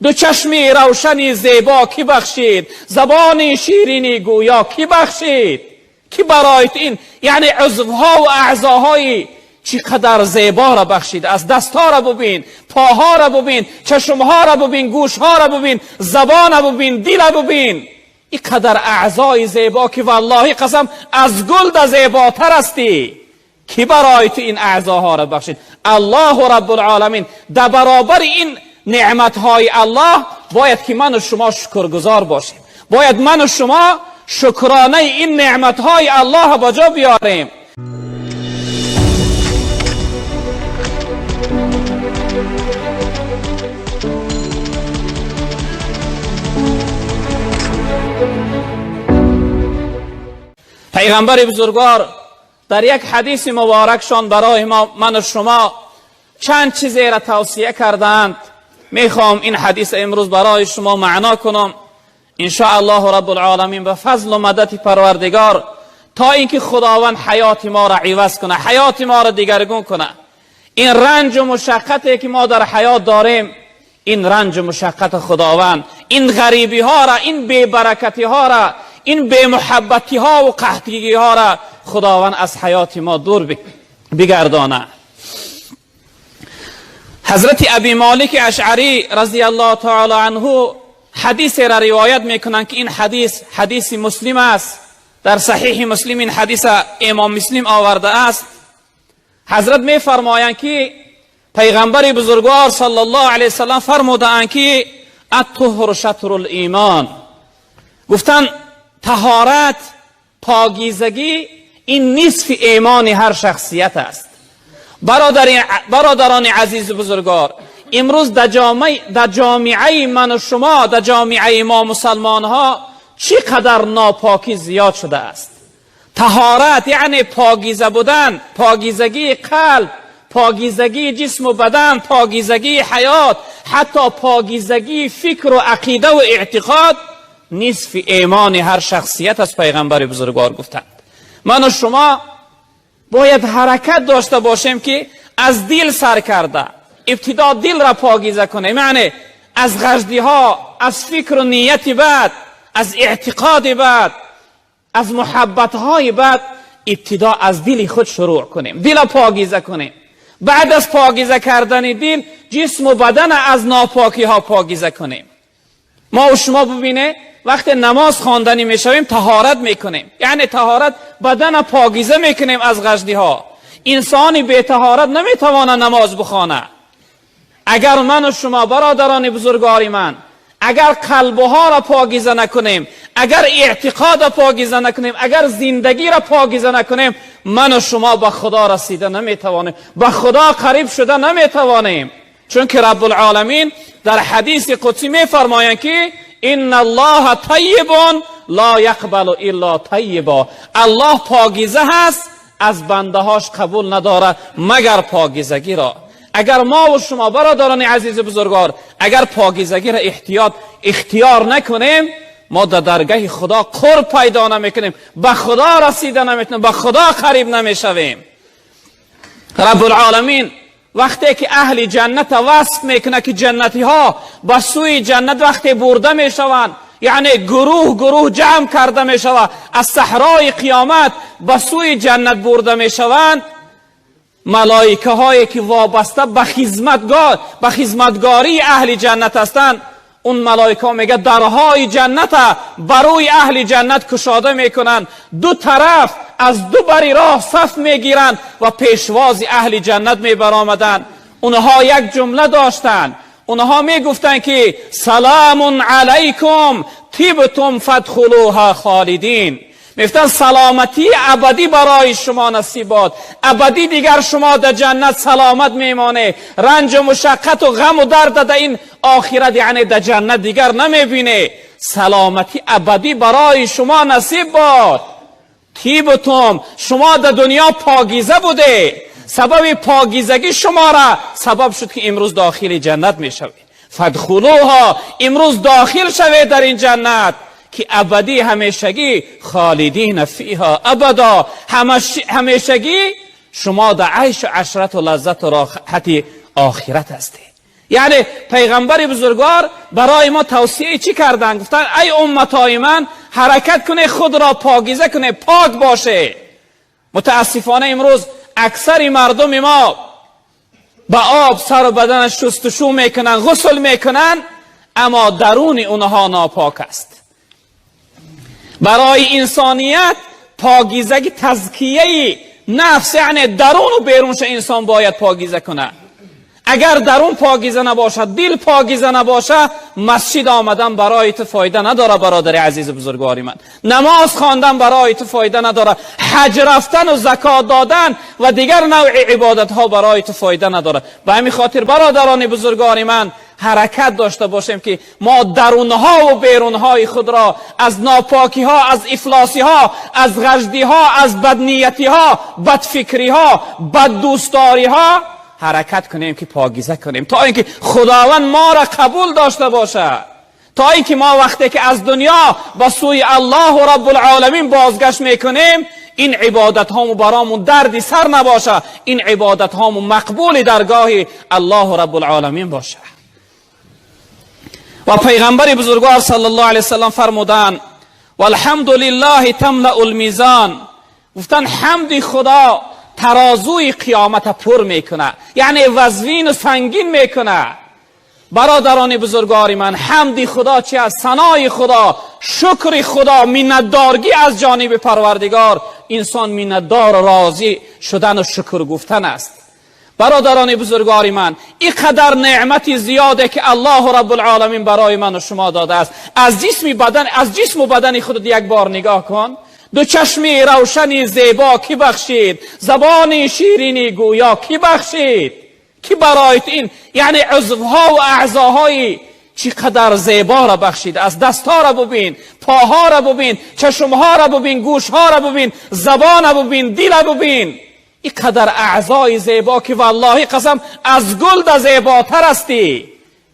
Ду чашми равшани зебо ки бахшид? Забони ширини гӯё ки бахшид? Ки барои ту ин, яъне узвҳо ва аъзоҳои чӣ қадар зеборо бахшид? Аз дастҳоро бубин, поҳоро бубин, чашмҳоро бубин, гӯшҳоро бубин, забонро бубин, дилро бубин. Ин қадар аъзои зебо ки валлоҳи қасам аз гул да зеботар ҳастӣ. Ки барои ту ин аъзоҳоро бахшид? Аллоҳу раббулъоламин. Дар баробари ин неъматҳои Аллоҳ бояд ки ману шумо шукргузор бошем. Бояд ману шумо шукронаи ин неъматҳои Аллоҳро ба ҷо биёрем. Пайғамбари бузургвор дар як ҳадиси муборакшон барои мо, ману шумо, чанд чизеро тавсия кардаанд. Мехоҳам ин ҳадис имрӯз барои шумо маъно кунам, иншоаллоҳу раббулъоламин, ба фазлу мадади Парвардигор, то инки Худованд ҳаёти моро иваз кунад, ҳаёти моро дигаргун кунад. Ин ранҷу мушаққате ки мо дар ҳаёт дорем, ин ранҷу мушаққати Худованд, ин ғарибиҳоро, ин бебаракатиҳоро, ин бемуҳаббатиҳо ва қаҳтигиҳоро Худованд аз ҳаёти мо дур бигардонад. Ҳазрати Аби Молики Ашъарӣ разияллоҳу таоло анҳу ҳадисеро ривоят мекунанд, ки ин ҳадис ҳадиси Муслим аст. Дар Саҳиҳи Муслим ин ҳадиса Имом Муслим овардааст. Ҳазрат мефармоянд, ки пайғамбари бузургвор саллаллоҳу алайҳи васаллам фармудаанд, ки аттуҳру шатрул имон. Гуфтанд, таҳорат, покизагӣ ин нисфи имони ҳар шахсият аст. Бародарони азизу бузургвор, имрӯз дар ҷомеаи ману шумо, дар ҷомеаи мо мусалмонҳо чӣ қадар нопокӣ зиёд шудааст. Таҳорат, яъне покиза будан, покизагии қалб, покизагии ҷисму бадан, покизагии ҳаёт, ҳатто покизагии фикру ақидаву эътиқод нисфи имони ҳар шахсият аст, пайғамбари бузургвор гуфтанд. Ману шумо бояд ҳаракат дошта бошем, ки аз дил сар карда ибтидо дилра покиза кунем, яъне аз ғаждиҳо, аз фикру нияти бад, аз эътиқоди бад, аз муҳаббатҳои бад ибтидо аз дили худ шурӯъ кунем, дила покиза кунем. Баъд аз покиза кардани дил ҷисму бадана аз нопокиҳо покиза кунем. Мо шумо бубине, вақте намоз хонданӣ мешавем, таҳорат мекунем, яъне таҳорат бадана покиза мекунем аз ғаждиҳо. Инсони бетаҳорат наметавонад намоз бихонад. Агар ману шумо, бародарони бузургвори ман, агар қалбҳоро покиза накунем, агар эътиқодро покиза накунем, агар зиндагиро покиза накунем, ману шумо ба Худо расида наметавонем, ба Худо қариб шуда наметавонем. Чунки Раббулъоламин дар ҳадиси қудсӣ мефармоянд, ки инна Аллоҳа тайибун ло яқбалу илло тайиба. Аллоҳ покиза ҳаст, аз бандаҳош қабул надорад магар покизагиро. Агар мо ва шумо, бародарони азизу бузургвор, агар покизагиро эҳтиёт ихтиёр накунем, мо дар даргаҳи Худо қурб пайдо намекунем, ба Худо расида наметунем, ба Худо қариб намешавем. Раббулъоламин вақте ки аҳли ҷанната васф мекунад, ки ҷаннатиҳо ба сӯи ҷаннат вақте бурда мешаванд, яъне гурӯҳ гурӯҳ ҷамъ карда мешавад, аз саҳрои қиёмат ба сӯи ҷаннат бурда мешаванд, малоикаҳое ки вобаста ба хизматгории аҳли ҷаннат ҳастанд, он малоикаҳо мегӯяд, дарҳои ҷанната барои аҳли ҷаннат кушода мекунанд, ду тараф аз ду бари роҳ саф мегиранд ва пешвози аҳли ҷаннат мебаромаданд. Онҳо як ҷумла доштанд, онҳо мегуфтанд, ки саламун алайкум тибтум фадхулуҳа холидин. Мегуфтанд, саломатии абадӣ барои шумо насиб бод, абадӣ дигар шумо дар ҷаннат саломат мемонед, ранҷу мушаққату ғаму дарда дар ин охират, яъне дар ҷаннат, дигар намебинед, саломатӣ абадӣ барои шумо насиб бод. Тибтум, шумо дар дунё покиза буде, сабаби покизагӣ шумора сабаб шуд, ки имрӯз дохили ҷаннат мешавед. Фадхулуҳо, имрӯз дохил шавед дар ин ҷаннат, ки абадӣ, ҳамешагӣ, холидина фиҳа абадо, ҳамешагӣ шумо дар айшу ашрату лаззату роҳати охират ҳастед. Яъне пайғамбари бузургвор барои мо тавсияи чӣ карданд? Гуфтанд: ай умматҳои ман, ҳаракат кунед, худро покиза кунед, пок бошед. Мутаассифона, имрӯз аксари мардуми мо ба об сару баданаш шустушу мекунанд, ғусл мекунанд, аммо даруни онҳо нопок аст. Барои инсоният покизагӣ, тазкияи нафс, яъне даруну берунша инсон бояд покиза кунад. Агар дарун покиза набошад, дил покиза набошад, масҷид омадан барои ту фоида надорад. Бародари азизу бузургвори ман, намоз хондан барои ту фоида надорад, ҳаҷ рафтану закот додан ва дигар навъи ибодатҳо барои ту фоида надорад. Ба ҳамин хотир, бародарони бузургвори ман, ҳаракат дошта бошем, ки мо дарунҳову берунҳои худро аз нопокиҳо, аз ифлосиҳо, аз ғаждиҳо, аз бадниятиҳо, бадфикриҳо, баддӯстдориҳо ҳаракат кунем, ки покиза кунем, то ин ки Худованд моро қабул дошта бошад, то ин ки мо вақте ки аз дунё ба сӯи Аллоҳу Раббулъоламин бозгашт мекунем, ин ибодатҳому баромун дарди сар набошад, ин ибодатҳому мақбули даргоҳи Аллоҳу Раббулъоламин бошад. Ва пайғамбари бузургвор саллаллоҳу алайҳи васаллам фармуданд: валҳамду лиллаҳи тамлау лмизон. Гуфтанд, ҳамди Худо тарозуи қиёмата пур мекунад, яъне вазвину сангин мекунад. Бародарони бузургвори ман, ҳамди Худо чи аст? Санои Худо, шукри Худо, миннатдоргӣ аз ҷониби Парвардигор, инсон миннатдору розӣ шудану шукр гуфтан аст. Бародарони бузургвори ман, ин қадар неъмати зиёде ки Аллоҳу Раббулъоламин барои ману шумо додааст, аз ҷисми бадан, аз ҷисму бадани худат як бор нигоҳ кун. Ду чашми равшани зебо кӣ бахшид? Забони ширини гӯё кӣ бахшид? Кӣ барои ту ин, яъне, узвҳо ва аъзоҳои чӣ қадар зеборо бахшид? Аз дастҳоро бубин, поҳоро бубин, чашмҳоро бубин, гӯшҳоро бубин, забона бубин, дила бубин. Ин қадар аъзои зебо, ки валлоҳи қасам, аз гул да зеботар ҳастӣ.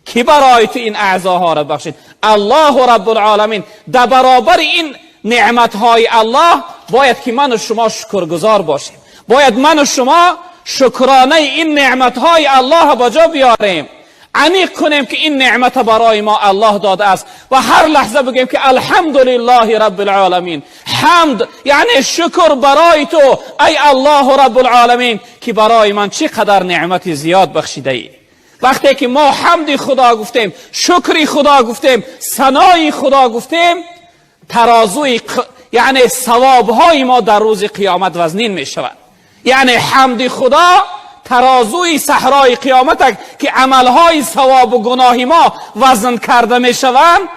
Кӣ барои ту ин аъзоҳоро бахшид? Аллоҳу Раббулъоламин. Дар баробари ин неъматҳои Аллоҳ бояд ки ману шумо шукргузор бошем, бояд ману шумо шукронаи ин неъматҳои Аллоҳ ба ҷо биёрем, аниқ кунем, ки ин неъмата барои мо Аллоҳ додааст, ва ҳар лаҳза бигӯем, ки алҳамдулиллаҳи раббилъоламин. Ҳамд, яъне шукр барои ту, ай Аллоҳу Раббулъоламин, ки барои ман чӣ қадар неъмати зиёд бахшидаӣ. Вақте ки мо ҳамди Худо гуфтем, шукри Худо гуфтем, санои Худо гуфтем, тарозуи, яъне савобҳои мо дар рӯзи қиёмат вазнин мешавад. Яъне ҳамди Худо тарозуи саҳрои қиёмат, ки амалҳои савобу гуноҳи мо вазн карда мешаванд,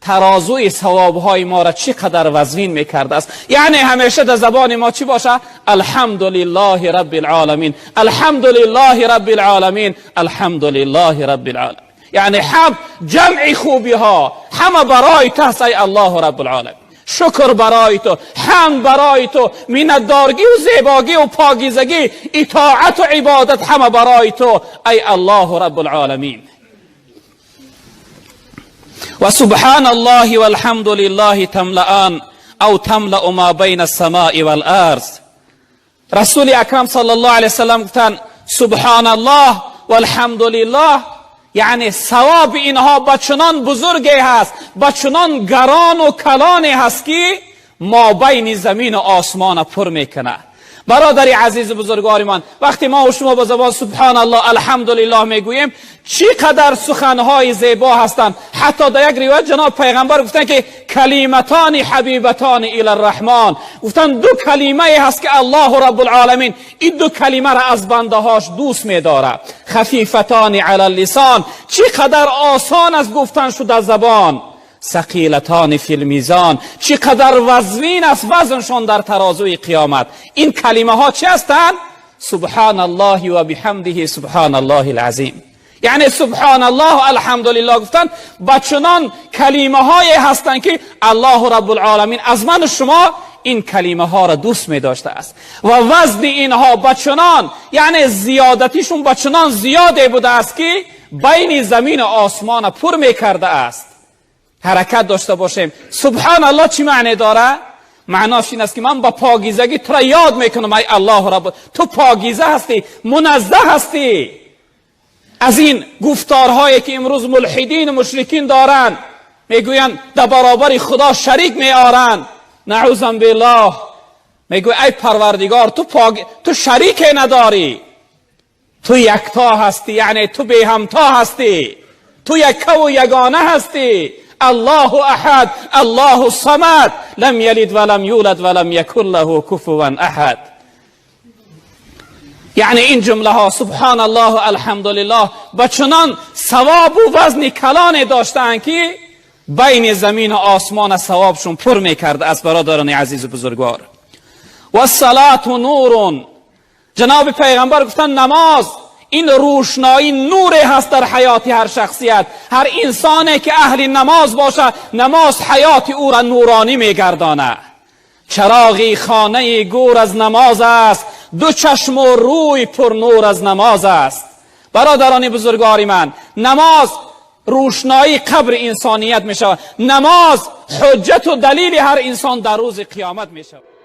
тарозуи савобҳои моро чӣ қадар вазнин мекардааст. Яъне ҳамеша дар забони мо чӣ боша? Алҳамдулиллаҳи раббилъоламин, алҳамдулиллаҳи раббилъоламин, алҳамдулиллаҳи раббилъоламин. Яъне ҳамд, ҷамъи хубиҳо ҳама барои ту ҳаст, ай Аллоҳу Раббулъоламин. Шукр барои ту, ҳамд барои ту, миннатдоргию зебогию покизагӣ, итоату ибодат ҳама барои ту, ай Аллоҳу Раббулъоламин. Ва субҳана Аллоҳи валҳамду лиллаҳи тамлаан ав тамлау ма байна ассамаи валарз. Расули акрам саллаллоҳу алайҳи васаллам гуфтанд: субҳаналлоҳ валҳамду лиллаҳ, яъне савоби инҳо ба чунон бузурге ҳаст, ба чунон гарону калоне ҳаст, ки мобайни замину осмона пур мекунад. Бародари азизу бузургвори ман, вақте мо шумо ба забон субҳаналлоҳ, алҳамдулиллоҳ мегӯем, чӣ қадар суханҳои зебо ҳастанд. Ҳатто дар як ривоят ҷаноб пайғамбар гуфтанд, ки калиматони ҳабибатони ила рраҳмон. Гуфтанд, ду калимае ҳаст, ки Аллоҳу Раббулъоламин ин ду калимаро аз бандаҳош дӯст медорад. Хафифатони ала лисон, чӣ қадар осон аст гуфтан шуда забон. Сақилатони филмизон, чӣ қадар вазнин аст вазншон дар тарозуи қиёмат. Ин калимаҳо чӣ ҳастанд? Субҳаналлоҳи ва биҳамдиҳи субҳаналлоҳи лазим. Яъне субҳаналлоҳ, алҳамдулиллоҳ гуфтан ба чунон калимаҳое ҳастанд, ки Аллоҳу Раббулъоламин аз ману шумо ин калимаҳоро дӯст медоштааст, ва вазни инҳо ба чунон, яъне зиёдатишон ба чунон зиёде будааст, ки байни замину осмона пур мекардааст. Ҳаракат дошта бошем. Субҳаналлоҳ чӣ маъне дорад? Маънош ин аст, ки ман ба покизагӣ тура ёд мекунам, ай Аллоҳу Рабб, ту покиза ҳастӣ, муназзаҳ ҳастӣ. Аз ин гуфторҳое ки имрӯз мулҳидин мушрикин доранд, мегӯянд, дар баробари Худо шарик меоранд. Наъузан биллоҳ. Мегӯй: ай Парвардигор, ту пок, ту шарике надорӣ, ту якто ҳастӣ, яъне ту беҳамто ҳастӣ, ту яккаву ягона ҳастӣ. Аллоҳу аҳад, Аллоҳу самад, лам ялид ва лам юлад ва лам якун лаҳу куфуван аҳад. Яъне ин ҷумлаҳо субҳоналлоҳу алҳамдулиллоҳ ба чунон савобу вазни калоне доштаанд, ки байни замину осмона савобшон пур мекард аз бародарони азизу бузургвор. Вассалату нурун. Ҷаноби пайғамбар гуфтанд, намоз ин рӯшноӣ, нуре ҳаст дар ҳаёти ҳар шахсият. Ҳар инсоне ки аҳли намоз бошад, намоз ҳаёти ӯра нуронӣ мегардонад. Чароғи хонаи гӯр аз намоз аст, ду чашму рӯй пурнур аз намоз аст. Бародарони бузургвори ман, намоз рӯшноии қабри инсоният мешавад. Намоз ҳуҷҷату далели ҳар инсон дар рӯзи қиёмат мешавад.